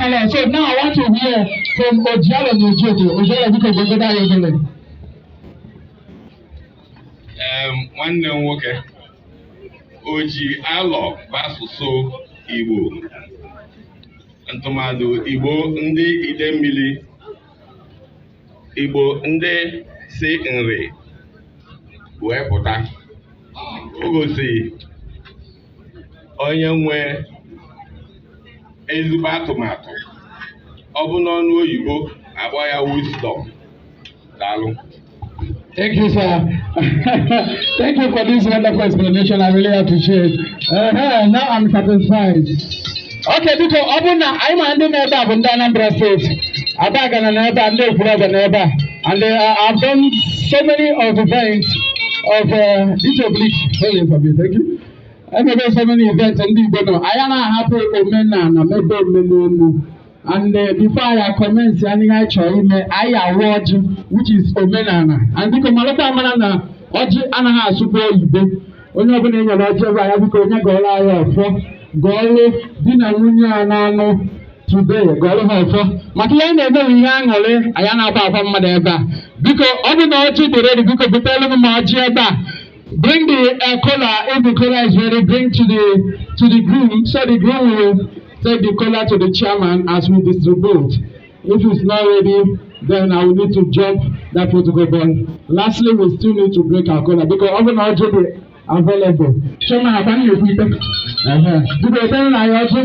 Alọ. So now I want to hear from Ojialo na Ojiodo. Ojialo, biko gogodo anyị obere. Nwanne m nwoke, Oji Alọ bụ asụsụ Igbo, ntụmadụ Igbo ndị Idemmili, Igbo ndị si Nri wee pụta. O gosi onye nwe ezigbo atụmatụ. Ọ bụ n'ọnụ oyibo, akpọ ya wisdom. Daalụ. Thank you, sir. Thank you for this wonderful explanation. I really appreciate. Now I'm satisfied. Okay, biko, ọ bụrụ na anyị ma ndị na-ebe a bụ ndị Anambra State, Abagana na ebe a, ndị Ekwulọbịa na ebe a, and I've done so many of events of this oblique. Hold it for me, thank you. Emebe so many events ndị Igbo nọ. Anyị anaghị ahapụ omenala mebe omenelu. And before I commence anyị anyị chọrọ ime, anyị awa ọjị, which is omenala. And biko, malụkwa amara na ọjị anaghị asụkwa oyibo. Onye ọbụla e nyere ọjị ebe a ya, biko, onye gọọrọ anyị ọfọ, gọọlụ di na nwunye a na-anụ today, gọọlụ ha ọfọ. Maka ihe anyị na-eme bụ ihe aṅụrị, anyị na-akwa akwa mmadụ ebe a. Biko, ọ bụ na ọjị dị ready, biko butere m ọjị ebe a. Bring the kola. If the kola is ready, bring to the groom so the groom will take the kola to the chairman as we distribute. If it's not ready, then I will need to jump that protocol. But lastly, we still need to break our kola because ọ bụ na ọjị dị available. Chairman, akwa m na-ekwu ikpe. Biko, etere na ya ọjị.